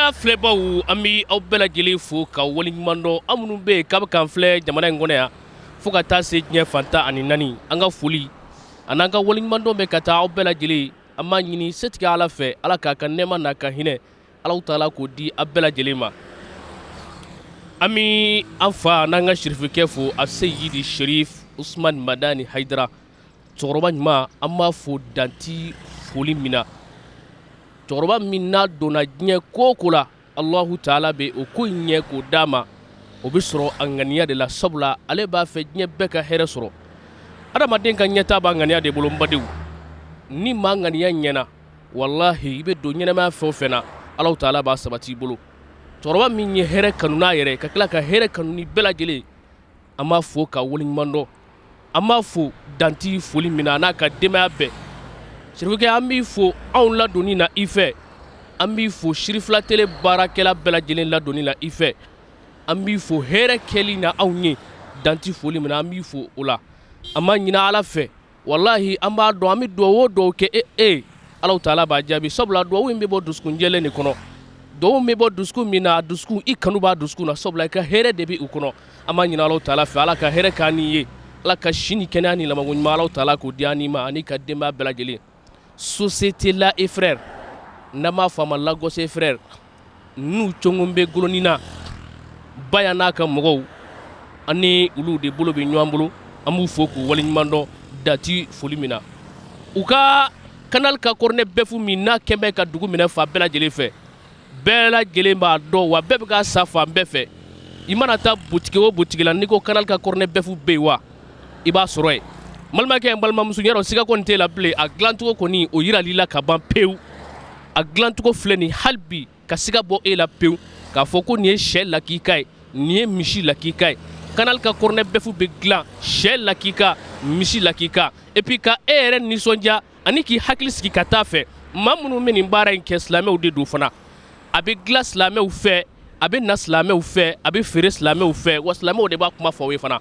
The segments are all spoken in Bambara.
An filɛbaw, an bɛ aw bɛɛ lajɛlen fo ka waleɲuman dɔn. Aw minnu bɛ yen k'a bɛ k'an filɛ jamana in kɔnɔ yan fo ka taa se diɲɛ fan 14, an ka foli ani an ka waleɲuman dɔn bɛ ka taa aw bɛɛ lajɛlen. An b'a ɲini setigi Ala fɛ, Ala k'a ka nɛɛma n'a ka hinɛ, Ala taala k'o di a bɛɛ lajɛlen ma. An bɛ an fa n'an ka sirifikɛ fo, a Seyidi Sherif Usman Madani Hayidara, cɛkɔrɔba ɲuman. An b'a fo danti foli min na. Cɛkɔrɔba min n'a donna diɲɛ ko o ko la, Alahu taala bɛ o ko in ɲɛ k'o d'a ma. O bɛ sɔrɔ a ŋaniya de la, sabula ale b'a fɛ diɲɛ bɛɛ ka hɛrɛ sɔrɔ. Adamaden ka ɲɛtaa b'a ŋaniya de bolo. N badenw, ni maa ŋaniya ɲɛna, walahi, i bɛ don ɲɛnamaya fɛn o fɛn na, Alahu taala b'a sabati i bolo. Cɛkɔrɔba min ye hɛrɛ kanu n'a yɛrɛ, ka tila ka hɛrɛ kanu ni bɛɛ lajɛlen, an b'a fo ka waleɲuman dɔn. An b'a fo danti foli min na, a n'a ka denbaya bɛɛ. Sirifikɛ, an b'i fo anw ladonni na i fɛ. An b'i fo Sirifila Tele baarakɛla bɛɛ lajɛlen ladonni na i fɛ. An b'i fo hɛrɛ kɛli na anw ye danti foli min na, an b'i fo o la. An b'a ɲini Ala fɛ, walahi, an b'a dɔn, an bɛ dugawu o dugawu kɛ e e Ala taala b'a jaabi, sabula dugawu in bɛ bɔ dusukun jɛlen de kɔnɔ. Dugawu bɛ bɔ dusukun min na, a dusukun i kanu b'a dusukun na, sabula i ka hɛrɛ de bɛ u kɔnɔ. An b'a ɲini Ala taala fɛ, Ala ka hɛrɛ k'an ni ye, Ala ka si ni kɛnɛya ni labanko ɲuman, Ala taala k'o di an ni ma ani ka denbaya bɛɛ lajɛlen. Société La et Frères, n'an b'a fɔ a ma Lagos et Frères, n'u cogo bɛ golonin na Baya n'a ka mɔgɔw, an ni olu de bolo bɛ ɲɔgɔn bolo. An b'u fo k'u waleɲuman dɔn dati foli min na. U ka Canal ka cornet bœuf min n'a kɛn bɛ ka dugu minɛ fan bɛɛ lajɛlen fɛ, bɛɛ lajɛlen b'a dɔn, wa bɛɛ bɛ k'a san fan bɛɛ fɛ. I mana taa butigi o butigi la, n'i ko Canal ka cornet bœuf bɛ yen wa, i b'a sɔrɔ yen. N balimakɛ, n balimamuso, yɔrɔ siga kɔni t'e la bilen. A dilancogo kɔni, o yiral'i la ka ban pewu. A dilancogo filɛ nin. Hali bi ka siga bɔ e la pewu k'a fɔ ko nin ye sɛ lakika ye, nin ye misi lakika ye. Canal ka cornet bœuf bɛ dilan sɛ lakika, misi lakika. Et puis ka e yɛrɛ nisɔndiya ani k'i hakili sigi ka taa fɛ, maa minnu bɛ nin baara in kɛ, silamɛw de don fana. A bɛ dilan silamɛw fɛ, a bɛ na silamɛw fɛ, a bɛ feere silamɛw fɛ, wa silamɛw de b'a kuma fɔ aw ye fana.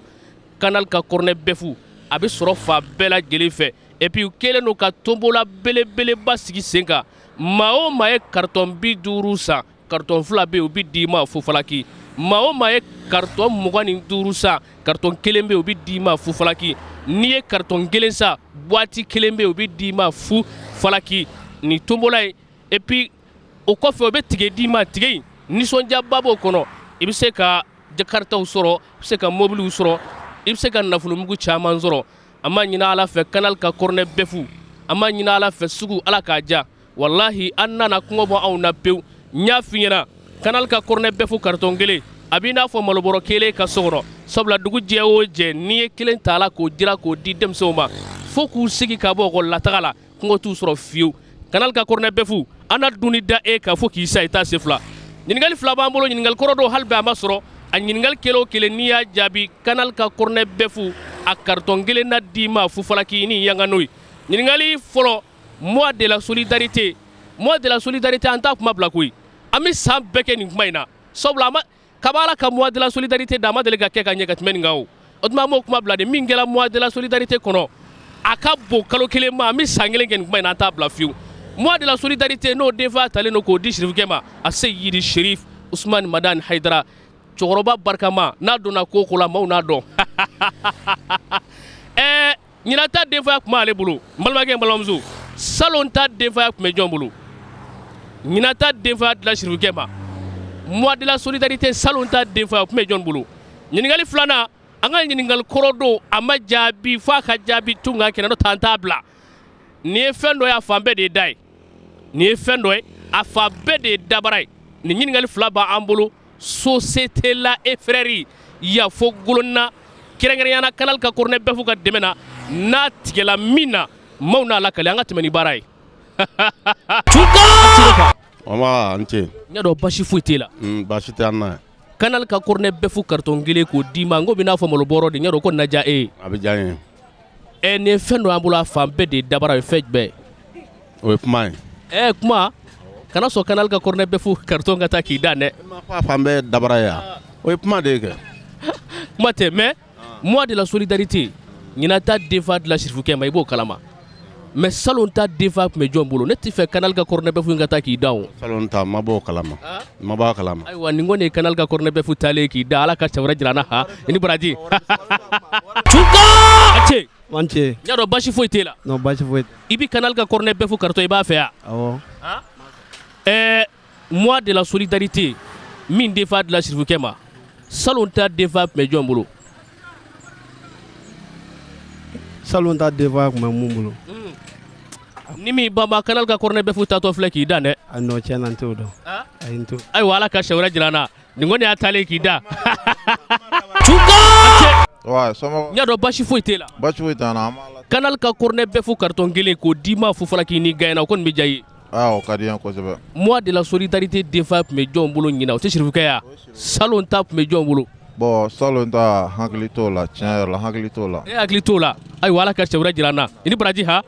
Canal ka cornet bœuf, a bɛ sɔrɔ fan bɛɛ lajɛlen fɛ. Et puis u kɛlen don ka tombola belebeleba sigi sen kan. Maa o maa ye carton 50 san, carton 2 bɛ yen, o bɛ d'i ma fufalaki. Maa o maa ye carton 25 san, carton 1 bɛ yen, o bɛ d'i ma fufalaki. N'i ye carton 1 san, boîte 1 bɛ yen, o bɛ d'i ma fufalaki. Nin tombola ye. Et puis o kɔfɛ, o bɛ ticket d'i ma. Ticket in, nisɔndiyaba b'o kɔnɔ. I bɛ se ka jakaritaw sɔrɔ, i bɛ se ka mobiliw sɔrɔ, i bɛ se ka nafolomugu caman sɔrɔ. An b'a ɲini Ala fɛ, Canal ka cornet bœuf, an b'a ɲini Ala fɛ, sugu Ala k'a diya. Walahi, an nana kɔngɔ bɔ anw na pewu. N y'a f'i ɲɛna, Canal ka cornet bœuf carton 1, a b'i n'a fɔ malobɔrɔ 1 ka so kɔnɔ, sabula dugu jɛ o jɛ, n'i ye kelen ta la k'o jira k'o di denmisɛnw ma fo k'u sigi ka bɔ ekɔli la taga la, kɔngɔ t'u sɔrɔ fiyewu. Canal ka cornet bœuf, an na dunni da e kan fo k'i sa, i t'a se fila. Ɲininkali 2 b'an bolo. Ɲininkali kɔrɔ dɔw, hali bi a ma sɔrɔ. A ɲininkali kelen o kelen, n'i y'a jaabi, Canal ka cornet bœuf a carton 1 na d'i ma fufalaki ni yanga n'o ye. Ɲininkali fɔlɔ: mois de la solidarité. Mois de la solidarité, an t'a kuma bila koyi. An bɛ san bɛɛ kɛ nin kuma in na, sabula a ma kaba Ala ka mois de la solidarité da, a ma deli ka kɛ ka ɲɛ ka tɛmɛ nin kan. O tuma, an b'o kuma bila de. Min kɛra mois de la solidarité kɔnɔ, a ka bon kalo 1 ma. An bɛ san 1 kɛ nin kuma in na, an t'a bila fiyewu. Mois de la solidarité, n'o denfa talen don k'o di sirifukɛ ma, a Seyidi Sherif Usman Madani Hayidara, cɛkɔrɔba barikama, n'a donna ko o ko la, maaw n'a dɔn. Ɛɛ, ɲinan ta denfaya tun b'ale bolo. N balimakɛ, n balimamuso, salon ta denfaya tun bɛ jɔn bolo? Ɲinan ta denfaya dila sirifukɛ ma, mois de la solidarité, salon ta denfaya tun bɛ jɔn bolo? Ɲininkali filanan, an ka ɲininkali kɔrɔ don, a ma jaabi f'a ka jaabi tun ka kɛnɛ n'o tɛ an t'a bila. Nin ye fɛn dɔ ye, a fan bɛɛ de ye da ye. Nin ye fɛn dɔ ye, a fan bɛɛ de ye dabara ye. Nin ɲininkali 2 b'an bolo. Société La et Frères ya fo golonna, kɛrɛnkɛrɛnya na Canal ka cornet bœuf ka dɛmɛ na, n'a tigɛla min na, maaw n'a lakale. An ka tɛmɛ ni baara ye. Tunka. Nba, n ce. N y'a dɔn basi foyi t'e la. Baasi tɛ an na. Canal ka cornet bœuf carton 1 k'o d'i ma, n ko bɛ n'a fɔ malobɔrɔ de. N y'a dɔn ko na diya e ye. A bɛ diya n ye. Ɛ, nin ye fɛn dɔ y'an bolo, a fan bɛɛ de ye dabara ye. Fɛn jumɛn? O ye kuma ye. Ɛ, kuma, kana sɔn Canal ka cornet bœuf carton ka taa k'i dan dɛ. E ma ko a fan bɛɛ ye dabara ye wa? O ye kuma de ye kɛ. Kuma tɛ, mais mois de la solidarité, ɲinan ta denfa dilan sirifukɛ ma, i b'o kalama. Mais salon ta denfa tun bɛ jɔn bolo? Ne tɛ fɛ Canal ka cornet bœuf ka taa k'i dan o. Salon ta, ma b'o kalama, ma b'a kalama. Ayiwa, nin kɔni ye Canal ka cornet bœuf taalen k'i da. Ala ka cɛ wɛrɛ jira an na. Ha, i ni baraji. Tunka a ce. An ce. N y'a dɔn basi foyi t'e la. Non, basi foyi. I bɛ Canal ka cornet bœuf carton, i b'a fɛ yan? Awɔ. Mois de la solidarité min denfa dila sirifukɛ ma, salon ta denfa tun bɛ jɔn bolo? Salon ta denfa tun bɛ mun bolo? Ni min banba, Canal ka cornet bœuf tatɔ filɛ k'i dan dɛ. A non, tiɲɛ na, n t'o dɔn. Ayi, n t'o. Ayiwa, Ala ka siɲɛ wɛrɛ jira an na. Nin kɔni y'a taalen k'i da. Tunka! Ouais, somɔgɔw? N y'a dɔn basi foyi t'e la. Basi foyi t'an na, an b'a la. Canal ka cornet bœuf carton kelen k'o d'i ma fufala k'i ni gagné na, o kɔni bɛ diya i ye? Ah, o ka di n ye kosɛbɛ. Mois de la solidarité denfa tun bɛ jɔn bolo ɲinan? O tɛ sirifukɛ ya? Salon ta tun bɛ jɔn bolo? Bon, salon ta, hakili t'o la, tiɲɛ yɛrɛ la, hakili t'o la. E hakili t'o la. Ayiwa, Ala ka siɲɛ wɛrɛ jira an na. I ni baraji. Ha,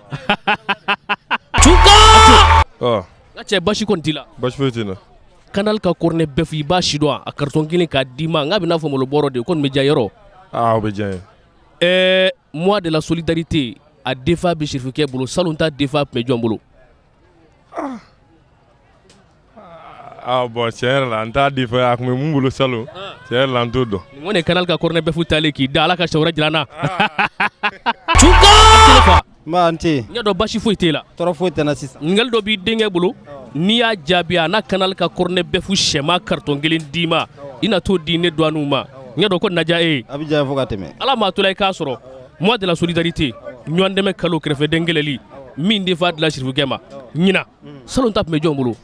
Tunka! Ɔ. N ka cɛ, basi kɔni t'i la? Basi foyi tɛ n na. Canal ka cornet bœuf, i b'a si dɔn? A carton kelen k'a d'i ma, n k'a bɛ n'a fɔ malo bɔrɔ de, o kɔni bɛ diya yɔrɔ? Aa, o bɛ diya n ye. Mois de la solidarité a denfa bɛ sirifukɛ bolo, salon ta denfa tun bɛ jɔn bolo? Ah bon, tiɲɛ yɛrɛ la, n t'a di fɛ a tun bɛ mun bolo salon, tiɲɛ yɛrɛ la, n t'o dɔn. Nin kɔni ye Canal ka cornet bœuf taalen k'i da. Ala ka siɲɛ wɛrɛ jira an na. Tunka! N ba, an ce. N y'a dɔn basi foyi t'e la. Tɔɔrɔ foyi tɛ n na sisan. Ɲininkali dɔ b'i denkɛ bolo, n'i y'a jaabi, a n'a Canal ka cornet bœuf sɛma carton kelen d'i ma, i na t'o di ne dɔgɔninw ma. N y'a dɔn ko na diya e ye. A bɛ diya fo ka tɛmɛ. Ala m'a to la i k'a sɔrɔ. Mois de la solidarité, ɲɔgɔn dɛmɛ kalo, kɛrɛfɛden kɛlɛli min denfa dila sirifukɛ ma ɲinan, salon ta tun bɛ jɔn bolo?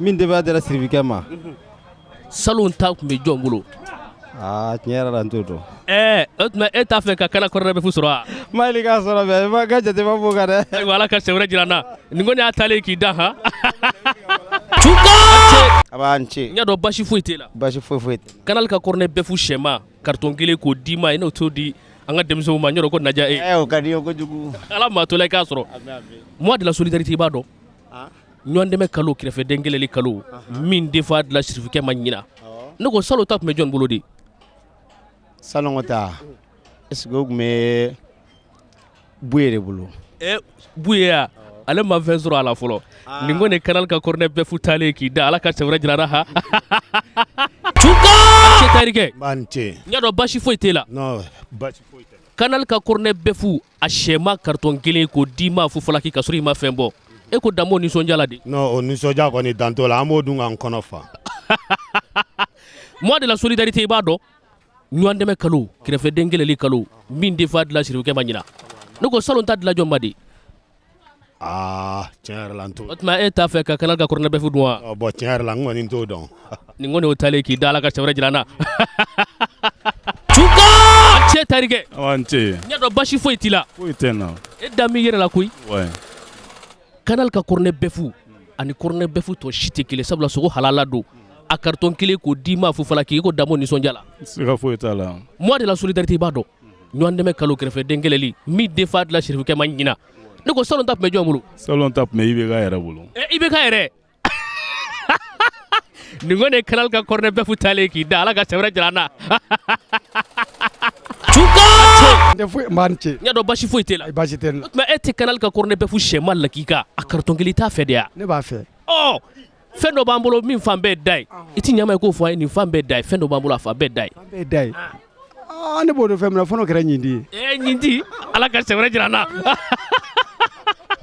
Min denfa dira sirifukɛ ma? Salon ta tun bɛ jɔn bolo? Aa, tiɲɛ yɛrɛ la, n t'o dɔn. Ɛɛ, o tuma e t'a fɛ ka Canal cornet bœuf sɔrɔ wa? Mali k'a sɔrɔ bɛ i ma ka jate ma b'o kan dɛ. Ayiwa, Ala ka siɲɛ wɛrɛ jira an na. Nin kɔni y'a taalen k'i da. Han, Tunka! A b'an ce. N y'a dɔn basi foyi t'e la. Basi foyi foyi tɛ. Canal ka cornet bœuf sɛma carton kelen k'o d'i ma, i n'o t'o di an ka denmisɛnw ma, n y'a dɔn ko na diya e ye. Ɛ, o ka di n ye kojugu. Ala maa to la i k'a sɔrɔ. Mois de la solidarité, i b'a dɔn? Ɲɔgɔn dɛmɛ kalo, kɛrɛfɛden kɛlɛli kalo min denfa dila sirifukɛ ma ɲinan, ne ko salon ta tun bɛ jɔn bolo de? Salon ta, est ce que o tun bɛ Buye de bolo? Ɛ, Buye ya, ale ma fɛn sɔrɔ a la fɔlɔ. Nin kɔni Canal ka cornet bœuf taalen k'i da. Ala ka siɲɛ wɛrɛ jira an na. Ha, Tunka! Cɛ tarikɛ. N b'a ni ce. N y'a dɔn basi foyi t'e la. Non, basi foyi tɛ. Canal ka cornet bœuf a sɛma carton kelen k'o d'i ma fufalaki ka sɔrɔ i ma fɛn bɔ, e ko dan b'o nisɔndiya la de? Non, o nisɔndiya kɔni dan t'o la, an b'o dun k'an kɔnɔ fa. Mois de la solidarité, i b'a dɔn? Ɲɔgɔn dɛmɛ kalo, kɛrɛfɛden kɛlɛli kalo min denfa dila sirifukɛ ma ɲinan, ne ko salon ta dila jɔn ma de? Aa, tiɲɛ yɛrɛ la, n t'o. O tuma e t'a fɛ ka Canal ka cornet bœuf dun wa? Bon, tiɲɛ yɛrɛ la, n kɔni t'o dɔn. Nin kɔni o taalen k'i da. Ala ka siɲɛ wɛrɛ jira an na. Tunka! Cɛ tarikɛ. Awa, n ce. N y'a dɔn basi foyi t'i la. Foyi tɛ n na. E da m'i yɛrɛ la koyi. Ouais. Canal ka cornet bœuf ani cornet bœuf tɔ si tɛ kelen, sabula sogo halala don. A carton kelen k'o d'i ma fufala k'i ko danbo nisɔndiya la? Siga foyi t'a la. Mois de la solidarité, i b'a dɔn? Ɲɔgɔn dɛmɛ kalo, kɛrɛfɛden kɛlɛli min denfa dila sirifukɛ ma ɲinan, ne ko salon ta tun bɛ jɔn bolo? Salon ta tun bɛ IBK yɛrɛ bolo. Ɛ, IBK yɛrɛ! Nin kɔni ye Canal ka cornet bœuf taalen k'i da. Ala ka siɲɛ wɛrɛ jira an na. Tunka! N tɛ foyi, n b'a ni ce. N y'a dɔn basi foyi t'e la. Ayi, baasi tɛ n la. O tuma e tɛ Canal ka cornet bœuf sɛma lakika a carton kelen, i t'a fɛ de ya? Ne b'a fɛ. Ɔ, fɛn dɔ b'an bolo min fan bɛɛ da ye, i ti ɲama ye k'o fɔ an ye. Nin fan bɛɛ da ye, fɛn dɔ b'an bolo a fan bɛɛ da ye. Fan bɛɛ da ye. Aa, ne b'o dɔn fɛn min na, fo n'o kɛra ɲindi ye. Ɛ, ɲindi! Ala ka siɲɛ wɛrɛ jira an na.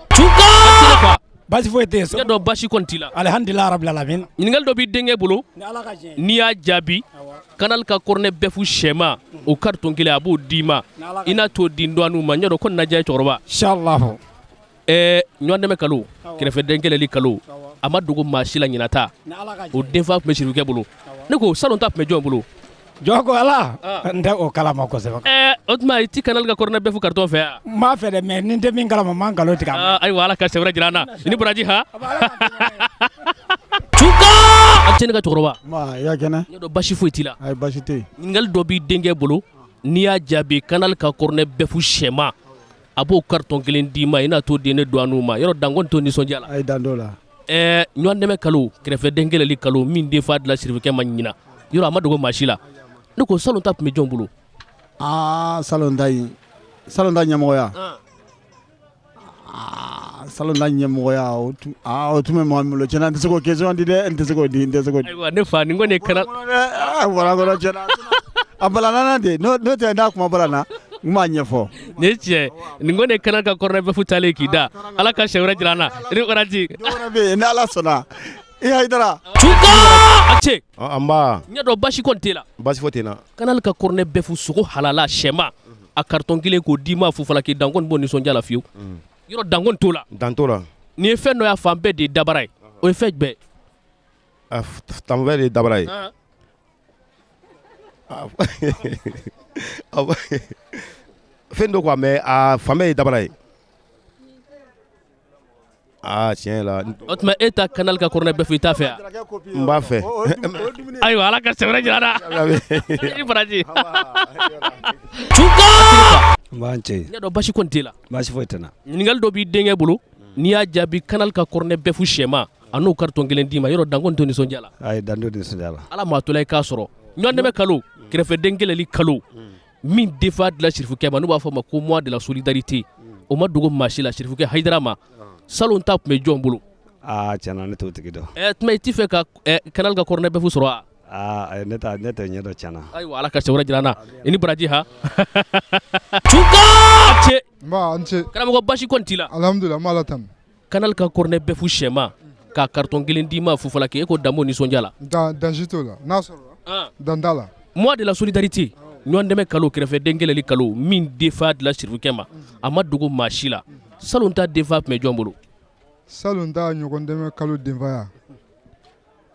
Tunka! Basi foyi tɛ yen. N y'a dɔn basi kɔni t'i la. Alihamdulilayi rabil alamin. Ɲininkali dɔ b'i denkɛ bolo, Ni Ala ka jɛn. n'i y'a jaabi, Canal ka cornet bœuf sɛma o carton kelen, a b'o d'i ma, i n'a t'o di n dɔgɔninw ma. N y'a dɔn ko nin na diya ye, cɛkɔrɔba. Inshallah. Ɛɛ, ɲɔgɔn dɛmɛ kalo, kɛrɛfɛden kɛlɛli kalo, a ma dogo maa si la ɲinan ta, o denfa tun bɛ sirifukɛ bolo. Ne ko salon ta tun bɛ jɔn bolo? Jɔn ko Ala, n tɛ o kalama kosɛbɛ. Ɛɛ, o tuma i ti Canal ka cornet bœuf carton fɛ yan? N b'a fɛ dɛ, mais ni n tɛ min kalama, n ma nkalon tigɛ a ma. Ayiwa, Ala ka siɲɛ wɛrɛ jira an na. I ni baraji. Ha, Tunka! A cɛ, ne ka cɛkɔrɔba. Nba, i ka kɛnɛ? N y'a dɔn basi foyi t'i la. Ayi, basi tɛ yen. Ɲininkali dɔ b'i denkɛ bolo, n'i y'a jaabi, Canal ka cornet bœuf sɛma, a b'o carton kelen d'i ma, i n'a t'o di ne dɔgɔninw ma. Yɔrɔ danko t'o nisɔndiya la? Ayi, dan t'o la. Ɛɛ, ɲɔgɔn dɛmɛ kalo, kɛrɛfɛden kɛlɛli kalo min denfa dila sirifukɛ ma ɲinan, yɔrɔ a ma dogo maa si la, ne ko salon ta tun bɛ jɔn bolo? Aa, salon ta in, salon ta ɲɛmɔgɔya. Aa salon ta ɲɛmɔgɔya o tun aa o tun bɛ mɔgɔ min bolo tiɲɛna n tɛ se k'o question di dɛ n tɛ se k'o di n tɛ se k'o di. Ayiwa ne fa nin kɔni ye canal. A bɔra n kɔnɔ tiɲɛna a balala n na de n'o tɛ n'a kuma bala n na n b'a ɲɛfɔ. Nin ye tiɲɛ nin kɔni ye canal ka cornet bœuf taalen k'i da Ala ka siɲɛ wɛrɛ jira an na i ni baraji. Don wɛrɛ bɛ yen ni Ala sɔnna i Hayidara. Tunka a ce. Nba. N y'a dɔn basi kɔni t'e la. Basi foyi tɛ n na. Canal ka cornet bœuf sogo halala sɛma a carton kelen k'o d'i ma fufala k'i dan kɔni b'o nisɔndiya la fiyewu. Yɔrɔ dan kɔni t'o la. Dan t'o la. Nin ye fɛn dɔ y'a fan bɛɛ de ye dabara ye o ye fɛn jumɛn ye? A fan bɛɛ de ye dabara ye. Fɛn dɔ quoi mais a fan bɛɛ ye dabara ye. Aa tiɲɛ la. O tuma e ta canal ka cornet bœuf i t'a fɛ wa? N b'a fɛ. Ayiwa Ala ka siɲɛ wɛrɛ jira an na. I ni baraji. Tunka. Nba n ce. N y'a dɔn basi kɔni t'e la. Baasi foyi tɛ n na. Ɲininkali dɔ b'i denkɛ bolo n'i y'a jaabi canal ka cornet bœuf sɛma a n'o carton kelen d'i ma yɔrɔ dan kɔni t'o nisɔndiya la. Ayi dan t'o nisɔndiya la. Ala m'a to la i k'a sɔrɔ ɲɔgɔndɛmɛ kalo kɛrɛfɛden kɛlɛli kalo min denfa dila sirifukɛ ma n'u b'a fɔ ma ko mois de la solidarité o ma dogo maa si la sirifukɛ Hayidara ma salon ta tun bɛ jɔn bolo. Aa tiɲɛ na ne t'o tigi dɔn. Ɛ tuma i t'i fɛ ka canal ka cornet bœuf sɔrɔ wa? Aa ayi ne t'a ne t'o ɲɛ dɔn tiɲɛ na. Ayiwa Ala ka siɲɛ wɛrɛ jira an na i ni baraji ha. Tunka ce. Nba a ni ce. Karamɔgɔ basi kɔni t'i la. Alihamudulila n b'Ala tanu. Canal ka cornet bœuf sɛma k'a carton kelen d'i ma fufala k'e ko dan b'o nisɔndiya la. Dan dan si t'o la n'a sɔrɔla dan t'a la. Mois de la solidarité ɲɔgɔn dɛmɛ kalo kɛrɛfɛden kɛlɛli kalo min denfa dila sirifukɛ ma a ma dogo maa si la salon ta denfa tun bɛ jɔn bolo. Salon ta ɲɔgɔn dɛmɛ kalo denfaya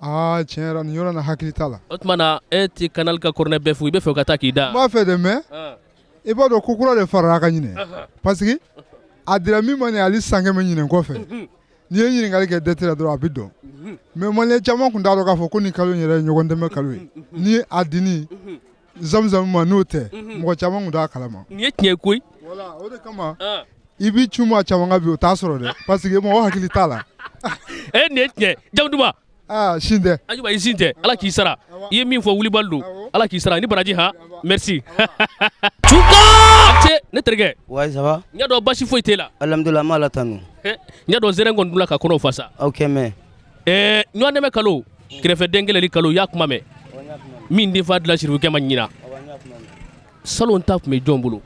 aa tiɲɛ yɛrɛ nin yɔrɔ na hakili t'a la. O tuma na e tɛ canal ka cornet bœuf i bɛ fɛ ka taa k'i da. N b'a fɛ de mais i b'a dɔn ko kura de farala a kan ɲinɛ parce que a dira min ma nin hali san 100 ɲinɛ kɔfɛ n'i ye ɲininkali kɛ dɛtɛ la dɔrɔn a bɛ dɔn mais maliyɛn caman tun t'a dɔn k'a fɔ ko nin kalo in yɛrɛ ye ɲɔgɔn dɛmɛ kalo ye ni a dini zamzam ma n'o tɛ mɔgɔ caman tun t'a kalama. Nin ye tiɲɛ koyi. Voilà o de kama i b'i cu maa caman kan bi o t'a sɔrɔ dɛ parce que mɔgɔ hakili t'a la. E nin ye tiɲɛ jamu duman. Aa sin tɛ. Ayiwa i sin tɛ Ala k'i sara i ye min fɔ wulibali don Ala k'i sara i ni baraji han merci. Tunka ce ne terikɛ. Ouais ça va. N y'a dɔn basi foyi t'e la. Alhamdulilah an b'Ala tanu. N y'a dɔn zɛrɛn kɔni dunna ka kɔnɔw fa sa. Ok mais. Ɛɛ ɲɔgɔn dɛmɛ kalo kɛrɛfɛden kɛlɛli kalo i y'a kuma mɛn min denfa dila sirifukɛ ma ɲina salon ta tun bɛ jɔn bolo.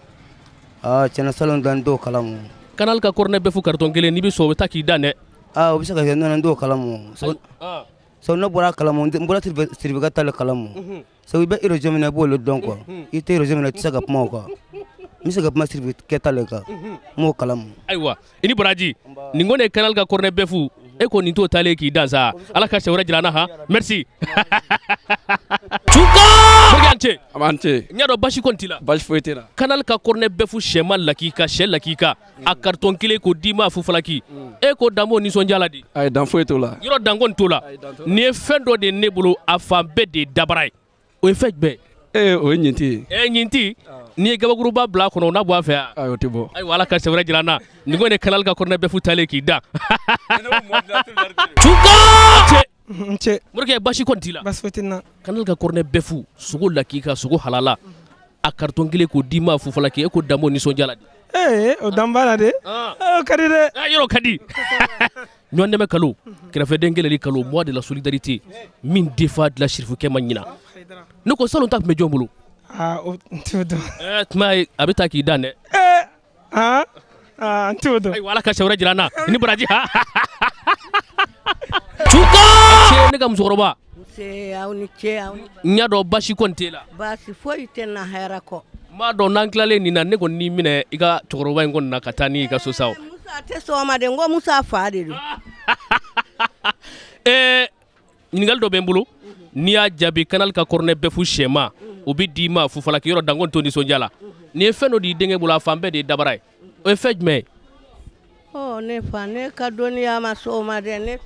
Aa tiɲɛna salon ta n t'o kalama. Canal ka cornet bœuf carton kelen n'i bɛ sɔn o bɛ taa k'i dan dɛ. Aa o bɛ se ka kɛ non n t'o kalama. Sabu ne bɔra a kalama n bɔra sirifukɛ ta le kalama. Sabu i bɛ réseau min na i b'o le dɔn quoi i tɛ réseau min na i tɛ se ka kuma o kan n bɛ se ka kuma sirifukɛ ta le kan n m'o kalama. Ayiwa i ni baraji nin kɔni ye canal ka cornet bœuf e ko nin t'o taalen k'i dan sa Ala ka siɲɛ wɛrɛ jira an na han merci. Tunka Morikɛ a ni ce. A ni ce. N y'a dɔn basi kɔni t'i la. Basi foyi tɛ n na. Canal ka cornet bœuf sɛma lakika sɛ lakika a carton kelen k'o d'i ma fufalaki e ko dan b'o nisɔndiya la de. Ayi dan foyi t'o la. Yɔrɔ dan kɔni t'o la nin ye fɛn dɔ de ye ne bolo a fan bɛɛ de ye dabara ye o ye fɛn jumɛn ye. Ee o ye ɲinti ye. Ee ɲinti n'i ye gabakuruba bila a kɔnɔ o na bɔ a fɛ yan. Ayi o tɛ bɔ. Ayiwa Ala ka siɲɛ wɛrɛ jira an na nin kɔni ye canal ka cornet bœuf taalen k'i da. Tunka ce. N ce. Morikɛ basi kɔni t'i la. Basi foyi tɛ n na. Canal ka cornet bœuf sogo lakika sogo halala a carton kelen k'o d'i ma fufalaki e ko dan b'o nisɔndiya la de. Ee o dan b'a la de. O ka di dɛ. Yɔrɔ ka di. Ɲɔgɔn dɛmɛ kalo kɛrɛfɛden kɛlɛli kalo mois de la solidarité min denfa dila sirifukɛ ma ɲina ne ko salon ta tun bɛ jɔn bolo. Aa o n t'o dɔn. Tuma a bɛ taa k'i dan dɛ. Ee aa aa n t'o dɔn. Ayiwa Ala ka siɲɛ wɛrɛ jira an na i ni baraji ha. Tunka ce ne ka musokɔrɔba. Nse aw ni ce aw ni. N y'a dɔn basi kɔni t'e la. Baasi foyi tɛ n na hɛrɛ kɔ. N b'a dɔn n'an tilalen nin na ne kɔni n'i minɛ i ka cɛkɔrɔba in kɔni na ka taa n'i ka so sa o. Musa tɛ sɔn o ma dɛ n ko Musa fa de don. Ɛɛ ɲininkali dɔ bɛ n bolo n'i y'a jaabi canal ka cornet bœuf sɛma o bɛ d'i ma fufalaki yɔrɔ dan kɔni t'o nisɔndiya la nin ye fɛn dɔ d'i denkɛ bolo a fan bɛɛ de ye dabara ye o ye fɛn jumɛn ye. Ɔ ne fa ne ka dɔnniya ma se o ma dɛ ne.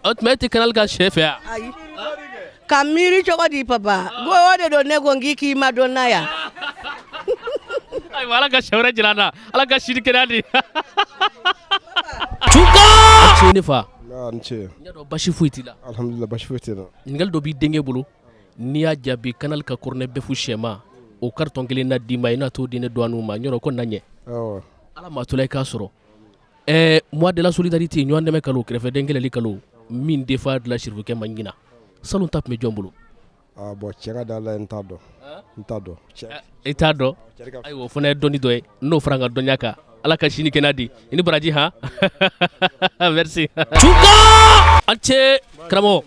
O tuma e tɛ canal ka sɛ fɛ yan. Ayi ka miiri cogo di papa ko o de don ne ko n k'i k'i ma dɔn na yan. Ayiwa Ala ka siɲɛ wɛrɛ jira an na Ala ka si ni kɛnɛya di. Tunka ce ne fa. A ni ce. N y'a dɔn basi foyi t'i la. Alhamdulilah basi foyi tɛ n na. Ɲininkali dɔ b'i denkɛ bolo n'i y'a jaabi canal ka cornet bœuf sɛma o carton kelen na d'i ma i n'a t'o di ne dɔgɔninw ma yɔrɔ ko na ɲɛ. Awɔ. Ala m'a to la i k'a sɔrɔ. Ɛɛ mois de la solidarité ɲɔgɔn dɛmɛ kalo kɛrɛfɛden kɛlɛli kalo min denfa dila sirifukɛ ma ɲina salon ta tun bɛ jɔn bolo ah, bon cɛ ka da la n t'a dɔn n t'a dɔn i t'a dɔn ayiwa o fana ye dɔnni dɔ ye n'o fara n ka dɔnniya kan ala ka sini kɛnɛ di i ni baraji han merci Tunka a ce karamɔgɔ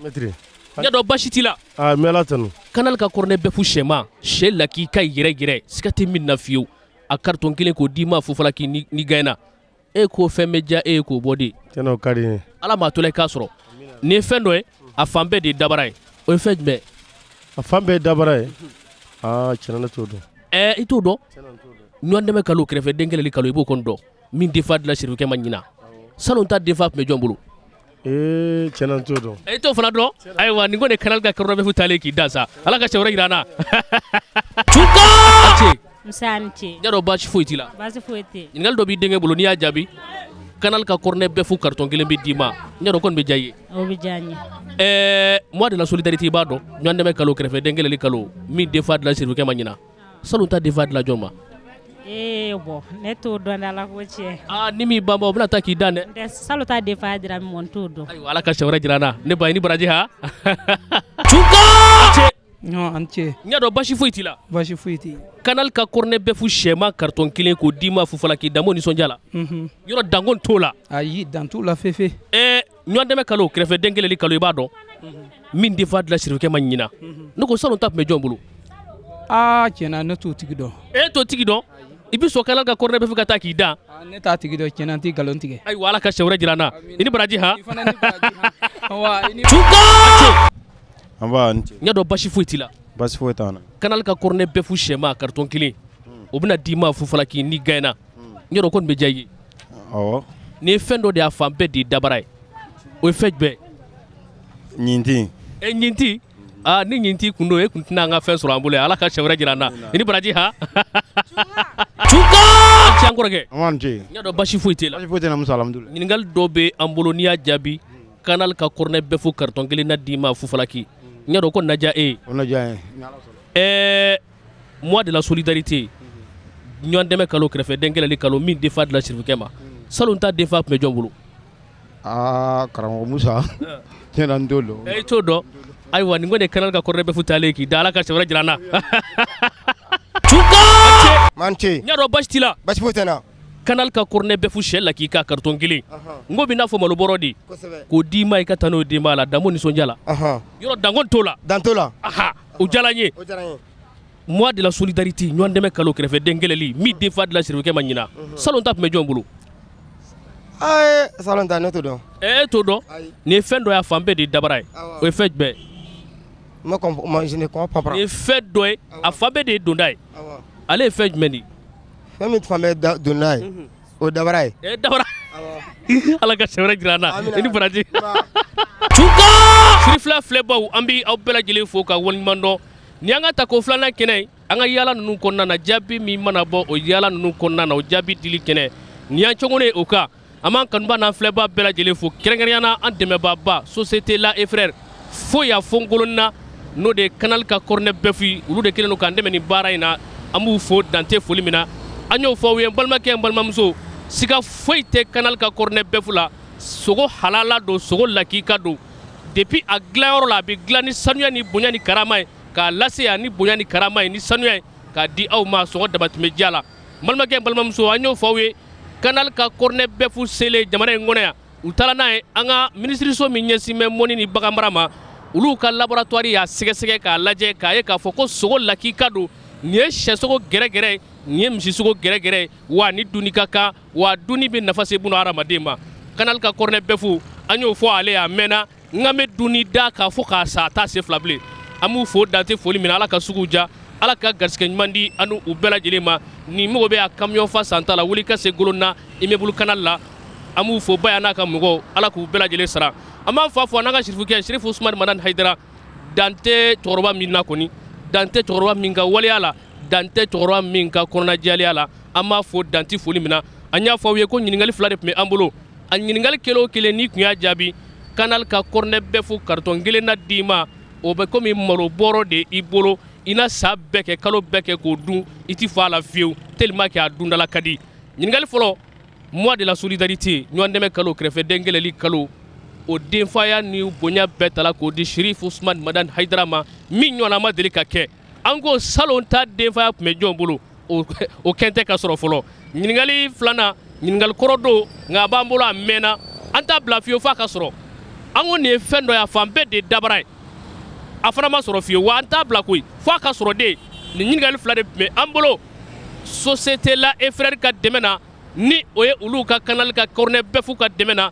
n y'a dɔn baasi t'i la n bɛ Ala tanu Canal ka cornet bœuf sɛma sɛ lakika yɛrɛ yɛrɛ siga tɛ min na fiyewu a carton kelen k'o d'i ma fufalaki ni gagné e ko fɛn bɛ diya e ye k'o bɔ de tiɲɛ o ka di n ye ala m'a to la i k'a sɔrɔ nin ye fɛn dɔ ye a fan bɛɛ de ye dabara ye o ye fɛn jumɛn a fan bɛɛ ye dabara ye aa tiɲɛ ne t'o dɔn ɛɛ i t'o dɔn ɲɔgɔn dɛmɛ kalo kɛrɛfɛ den kɛlɛli kalo i b'o kɔni dɔn min denfa dila sirifukɛ ma ɲina salon ta denfa tun bɛ jɔn bolo ee tiɲɛ n t'o dɔn i t'o fana dɔn ayiwa nin ko de Canal ka cornet bœuf taalen k'i dan sa ala ka cɛ wɛrɛ jira an na Tunka Nse a ni ce n y'a dɔn baasi foyi t'i la baasi foyi tɛ ɲininkali dɔ b'i denkɛ bolo n'i y'a jaabi Canal ka cornet bœuf carton kelen bɛ d'i ma n y'a dɔn kɔni bɛ diya i ye o bɛ diya n ye ɛɛ mois de la solidarité i b'a dɔn ɲɔgɔn dɛmɛ kalo kɛrɛfɛ den kɛlɛli kalo min denfa dila sirifukɛ ma ɲina salon ta denfa dila jɔn ma ee bon ne t'o dɔn Ala ko tiɲɛ aa ni m'i banba o bɛna taa k'i dan dɛ n tɛ salon ta denfa dira min ma n t'o dɔn ayiwa ala ka siɲɛ wɛrɛ jira an na ne ba i ni baraji ha Tunka a ni ce n y'a dɔn baasi foyi t'i la baasi foyi tɛ Canal ka cornet bœuf sɛma carton kelen k'o d'i ma fufalaki danbo nisɔndiya la yɔrɔ danko t'o la ayi dan t'o la fefe ɛɛ ɲɔgɔn dɛmɛ kalo kɛrɛfɛ den kɛlɛli kalo i b'a dɔn min denfa dila sirifukɛ ma ɲina ne ko salon ta tun bɛ jɔn bolo aa tiɲɛna ne t'o tigi dɔn e t'o tigi dɔn i bɛ sɔn Canal ka cornet bœuf ka taa k'i dan ne t'a tigi dɔn tiɲɛna n tɛ nkalon tigɛ ayiwa ala ka siɲɛ wɛrɛ jira an na i ni baraji han Nba ni ce n y'a dɔn basi foyi t'i la basi foyi t'an na Canal ka cornet bœuf sɛma carton kelen o bɛna d'i ma fufalaki ni gagné n y'a dɔn ko nin bɛ diya i ye awɔ nin ye fɛn dɔ de y'a fan bɛɛ de ye dabara ye o ye fɛn jumɛn ɲintin e ɲinti aa ni ɲinti kun don e kun tɛna an ka fɛn sɔrɔ an bolo yan ala ka siɲɛ wɛrɛ jira an na i ni baraji han Tunka cɛ an kɔrɔkɛ an ni ce n y'a dɔn basi foyi t'e la basi foyi tɛ n na Musa alhamdulilayi ɲininkali dɔ bɛ an bolo n'i y'a jaabi Canal ka cornet bœuf carton kelen na d'i ma fufalaki n y'a dɔn ko na diya e ye o na diya n ye ɛɛ mois de la solidarité ɲɔgɔn dɛmɛ kalo kɛrɛfɛ den kɛlɛli kalo min denfa dila sirifukɛ ma salon ta denfa tun bɛ jɔn bolo aa karamɔgɔ Musa tiɲɛ na n t'o dɔn i t'o dɔn ayiwa nin ko de Canal ka cornet bœuf taalen k'i da ala ka siɲɛ wɛrɛ jira an na Tunka man ce n y'a dɔn baasi t'i la basi foyi tɛ n na Canal ka cornet bœuf sɛ lakika carton kelen n ko bɛ n'a fɔ malo bɔrɔ de k'o d'i ma i ka taa n'o denbaya la danbo nisɔndiya la yɔrɔ danko t'o la dan t'o la o diyara n ye mois de la solidarité ɲɔgɔn dɛmɛ kalo kɛrɛfɛ den kɛlɛli min denfa dila sirifukɛ ma ɲina salon ta tun bɛ jɔn bolo salon ta ne t'o dɔn e t'o dɔn nin ye fɛn dɔ y'a fan bɛɛ de ye dabara ye o ye fɛn jumɛn nin ye fɛn dɔ ye a fan bɛɛ de ye donda ye ale ye fɛn jumɛn de ye fɛn min fan bɛɛ donda ye o dabara ye e dabara ala ka siɲɛ wɛrɛ jira an na i ni baraji Tunka sirifila filɛbaw an bɛ aw bɛɛ lajɛlen fo ka waleɲuman dɔn ni an ka tako filanan kɛnɛ ye an ka yaala ninnu kɔnɔna na jaabi min mana bɔ o yaala ninnu kɔnɔna na o jaabi dili kɛnɛ nin y'an cogo ye o kan an b'an kanuba n'an filɛba bɛɛ lajɛlen fo kɛrɛnkɛrɛnya na an dɛmɛbaaba société La et Frères fo yan fo Ngolonna n'o de ye Canal ka cornet bœuf ye olu de kɛlen don k'an dɛmɛ nin baara in na an b'u fo dan tɛ foli min na an y'o fɔ aw ye n balimakɛ n balimamuso siga foyi tɛ Canal ka cornet bœuf la sogo halala don sogo lakika don depuis a dilanyɔrɔ la a bɛ dilan ni sanuya ni bonya ni karama ye k'a lase yan ni bonya ni karama ye ni sanuya ye k'a di aw ma sɔngɔ damatɛmɛ diya la n balimakɛ n balimamuso an y'o fɔ aw ye Canal ka cornet bœuf selen jamana in kɔnɔ yan u taara n'a ye an ka minisiriso min ɲɛsin bɛ mɔni ni baganmara ma olu ka laboratoire y'a sɛgɛsɛgɛ k'a lajɛ k'a ye k'a fɔ ko sogo lakika don nin ye sɛsogo gɛrɛgɛrɛ ye nin ye misisogo gɛrɛgɛrɛ ye wa ni dunni ka kan wa dunni bɛ nafa se buna hadamaden ma Canal ka cornet bœuf an y'o fɔ ale a mɛnna n ka bɛ dunni da k'a fɔ k'a sa a t'a se fila bilen an b'u fo dan tɛ foli min na ala ka sugu diya ala ka garisɛgɛ ɲuman di an u bɛɛ lajɛlen ma ni mago bɛ a camion fa santa la wuli ka se Golonna immeuble Canal la an b'u fo Baya n'a ka mɔgɔw ala k'u bɛɛ lajɛlen sara an b'an fa fo an n'an ka sirifukɛ Sirifu Usumani Madani Hayidara dan tɛ cɛkɔrɔba min na kɔni dan tɛ cɛkɔrɔba min ka waleya la dan tɛ cɛkɔrɔba min ka kɔnɔnajɛlenya la an b'a fo dan tɛ foli min na an y'a fɔ aw ye ko ɲininkali fila de tun bɛ an bolo a ɲininkali kelen o kelen n'i tun y'a jaabi Canal ka cornet bœuf carton kelen na d'i ma o bɛ komi malo bɔrɔ de i bolo i na san bɛɛ kɛ kalo bɛɛ kɛ k'o dun i ti fa a la fiyewu tellement que a dundala ka di ɲininkali fɔlɔ Mois de la solidarité, ɲɔgɔn dɛmɛ kalo, kɛrɛfɛden kɛlɛli kalo, o denfaya ni bonya bɛɛ tala k'o di Sherif Usman Madani Hayidara ma, min ɲɔgɔnna ma deli ka kɛ. An ko salon ta denfaya tun bɛ jɔn bolo? O kɛn tɛ ka sɔrɔ fɔlɔ. Ɲininkali filanan, ɲininkali kɔrɔ don, nka a b'an bolo a mɛnna, an t'a bila fiyewu f'a ka sɔrɔ. An ko nin ye fɛn dɔ ye, a fan bɛɛ de ye dabara ye, a fana ma sɔrɔ fiyewu, wa an t'a bila koyi f'a ka sɔrɔ de. Nin ɲininkali fila de tun bɛ an bolo. Société La et Frère ka dɛmɛ na, ni o ye olu ka Canal ka cornet bɛfu ka dɛmɛ na,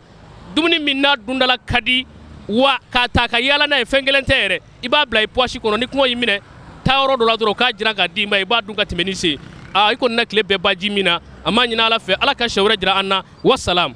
dumuni min n'a dundala ka di, wa k'a ta ka yaala n'a ye, fɛn kelen tɛ yɛrɛ, i b'a bila i poche kɔnɔ, ni kɔngɔ y'i minɛ, taa yɔrɔ dɔ la dɔrɔn k'a jira k'a d'i ma, i b'a dun ka tɛmɛ ni sen. Aa, i kɔni na tile bɛɛ ba ji min na. A ma ɲini Ala fɛ, Ala ka siɲɛ wɛrɛ jira an na. Wasalam.